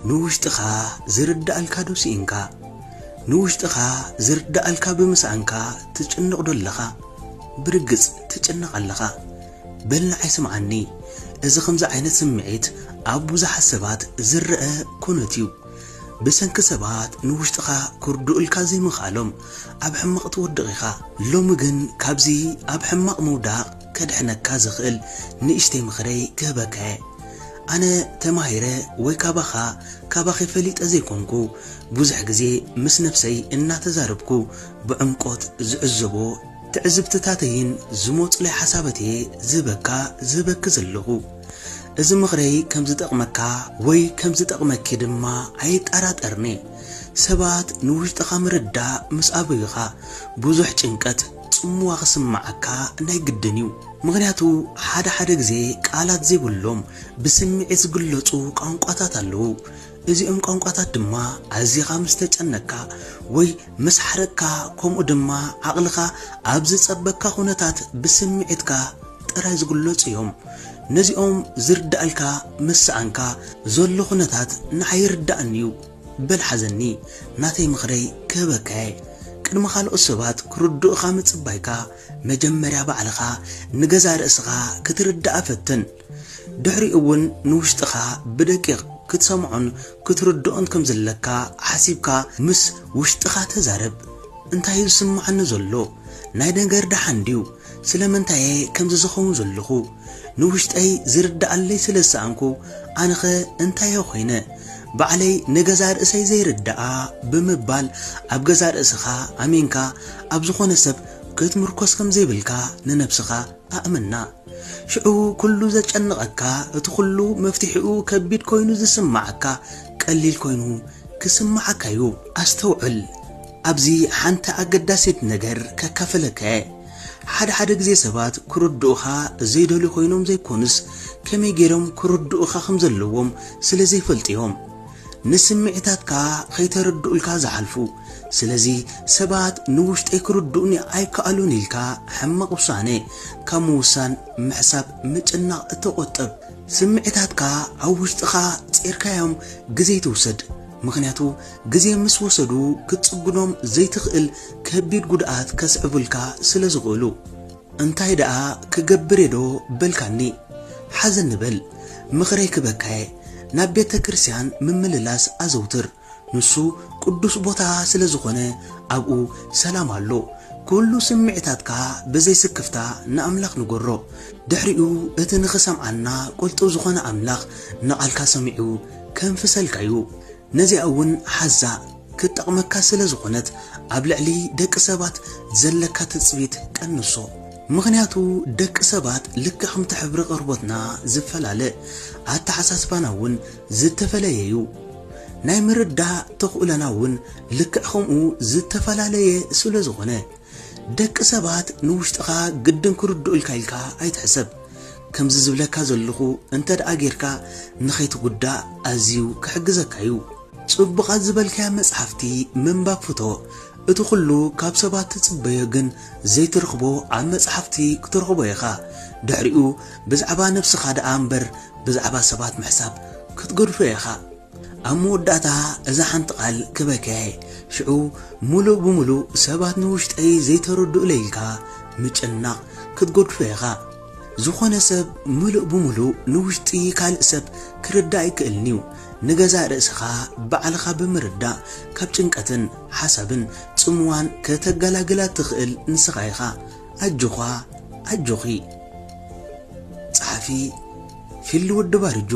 ንውሽጥኻ ዝርዳኣልካ ዶ ስኢንካ? ንውሽጥኻ ዝርዳኣልካ ብምስኣንካ ትጭነቕ ዶ ኣለኻ? ብርግጽ ትጭነቕ ኣለኻ። በል ንዓይ ስምዓኒ። እዚ ከምዚ ዓይነት ስምዒት ኣብ ብዙሓት ሰባት ዝረኣ ኩነት እዩ። ብሰንኪ ሰባት ንውሽጥኻ ክርድኡልካ ዘይምኽኣሎም ኣብ ሕማቕ ትወድቕ ኢኻ። ሎሚ ግን ካብዚ ኣብ ሕማቕ ምውዳቕ ከድሕነካ ዝኽእል ንእሽተይ ምኽረይ ክህበካ እየ። ኣነ ተማሂረ ወይ ካባኻ፣ ካባኺ ፈሊጠ ዘይኮንኩ፣ ብዙሕ ግዜ ምስ ነብሰይ እናተዛረብኩ ብዕምቆት ዝዕዘቦ ትዕዝብትታተይን ዝመጹለይ ሓሳባት'የ ዝህበካ፣ ዝህበኪ ዘለኹ። እዚ ምኽረይ ከም ዝጠቕመካ ወይ ከም ዝጠቕመኪ ድማ ኣይጠራጠርን'የ። ሰባት ንውሽጥኻ ምርዳእ ምስ ኣበዩኻ፣ ብዙሕ ጭንቀት፣ ጽምዋ ክስምዓካ ናይ ግድን እዩ። ምኽንያቱ፣ ሓደ ሓደ ግዜ ቃላት ዘይብሎም ብስምዒት ዝግለጹ ቋንቋታት ኣለዉ። እዚኦም ቋንቋታት ድማ ኣዚኻ ምስ ተጨነቕካ ወይ ምስ ሓረቕካ፣ ከምኡ ድማ ዓቕልኻ ኣብ ዝጸበካ ኩነታት ብስምዒትካ ጥራይ ዝግለጹ እዮም። ነዚኦም ዝርዳኣልካ ምስ ሰኣንካ ዘሎ ኩነታት ንዓይ ይርዳኣኒ እዩ። በል ሓዘኒ፣ ናተይ ምኽረይ ክህበካ'የ። ቅድሚ ካልኦት ሰባት ክርድኡኻ ምጽባይካ፣ መጀመርያ ባዕልኻ ንገዛእ ርእስኻ ክትርዳኣ ፈትን። ድሕሪኡ እውን ንውሽጥኻ ብደቂቕ ክትሰምዖን ክትርድኦን ከም ዘለካ ሓሲብካ ምስ ውሽጥኻ ተዛረብ። እንታይ እዩ ዝስምዓኒ ዘሎ? ናይ ነገር ደሓን ድዩ? ስለምንታይ እየ ከምዚ ዝኸውን ዘለኹ? ንውሽጠይ ዝርድኣለይ ስለ ዝሰኣንኩ፣ ኣነኸ እንታይ እየ ኮይነ? ባዕለይ ንገዛእ ርእሰይ ዘይርድኣ ብምባል፣ ኣብ ገዛእ ርእስኻ ኣሚንካ ኣብ ዝኾነ ሰብ ክትምርኮስ ከም ዘይብልካ ንነብስኻ ኣእምና። ሽዑ ኩሉ ዘጨንቐካ፣ እቲ ኩሉ መፍትሒኡ ከቢድ ኮይኑ ዝስምዓካ ቀሊል ኮይኑ ክስምዓካ እዩ። ኣስተውዕል፣ ኣብዚ ሓንቲ ኣገዳሲት ነገር ከካፍለካ እየ። ሓደ ሓደ ግዜ ሰባት ክርድኡኻ ዘይደልዩ ኮይኖም ዘይኮኑስ፣ ከመይ ገይሮም ክርድኡኻ ከም ዘለዎም ስለ ዘይፈልጡ እዮም ንስምዒታትካ ከይተረድኡልካ ዝሓልፉ። ስለዚ ሰባት ንውሽጠይ ክርድኡኒ ኣይከኣሉን ኢልካ ሕማቕ ውሳነ ካብ ምውሳን ምሕሳብ ምጭናቕ ተቖጠብ። ስምዒታትካ ኣብ ውሽጥኻ ጼርካዮም ግዜ ኣይትውሰድ። ምኽንያቱ ግዜ ምስ ወሰዱ ክትጽግኖም ዘይትኽእል ከቢድ ጉድኣት ከስዕቡልካ ስለ ዝኽእሉ። እንታይ ደኣ ክገብር እየ ዶ በልካኒ? ሓዘን ንበል፣ ምኽረይ ክበካየ፣ ናብ ቤተ ክርስቲያን ምምልላስ ኣዘውትር። ንሱ ቅዱስ ቦታ ስለ ዝኾነ ኣብኡ ሰላም ኣሎ። ኩሉ ስምዒታትካ ብዘይ ስክፍታ ንኣምላኽ ንገሮ። ድሕሪኡ እቲ ንኽሰምዓና ቅልጡፍ ዝኾነ ኣምላኽ ንቓልካ ሰሚዑ ከንፍሰልካ እዩ። ነዚኣ እውን ሓዛ፣ ክትጠቕመካ ስለ ዝኾነት ኣብ ልዕሊ ደቂ ሰባት ዘለካ ትጽቢት ቀንሶ። ምኽንያቱ ደቂ ሰባት ልክዕ ከምቲ ሕብሪ ቆርቦትና ዝፈላለ፣ ኣተሓሳስባና እውን ዝተፈላለየ እዩ። ናይ ምርዳእ ተኽእሎና እውን ልክዕ ከምኡ ዝተፈላለየ ስለ ዝኾነ፣ ደቂ ሰባት ንውሽጥኻ ግድን ክርድኡልካ ኢልካ ኣይትሕሰብ። ከምዚ ዝብለካ ዘለኹ እንተ ደኣ ጌርካ ንኸይትጉዳእ ኣዝዩ ክሕግዘካ እዩ። ጽቡቓት ዝበልካያ መጽሓፍቲ ምንባብ ፍቶ። እቲ ኩሉ ካብ ሰባት ትጽበዮ ግን ዘይትረኽቦ ኣብ መጽሓፍቲ ክትረኽቦ ኢኻ። ድሕሪኡ ብዛዕባ ነብስኻ ደኣ እምበር ብዛዕባ ሰባት ምሕሳብ ክትገድፎ ኢኻ። ኣብ መወዳእታ እዛ ሓንቲ ቃል ክበክያ እየ። ሽዑ ምሉእ ብምሉእ ሰባት ንውሽጠይ ዘይተረድኡለይ ኢልካ ምጭናቕ ክትገድፎ ኢኻ። ዝኾነ ሰብ ምሉእ ብምሉእ ንውሽጢ ካልእ ሰብ ክርዳእ ኣይክእልን እዩ። ንገዛእ ርእስኻ ባዕልኻ ብምርዳእ ካብ ጭንቀትን ሓሳብን ጽምዋን ከተገላግላ ትኽእል ንስኻ ኢኻ። ኣጆኻ፣ ኣጆኺ። ጸሓፊ ፊሊ ወዲ ባርጁ።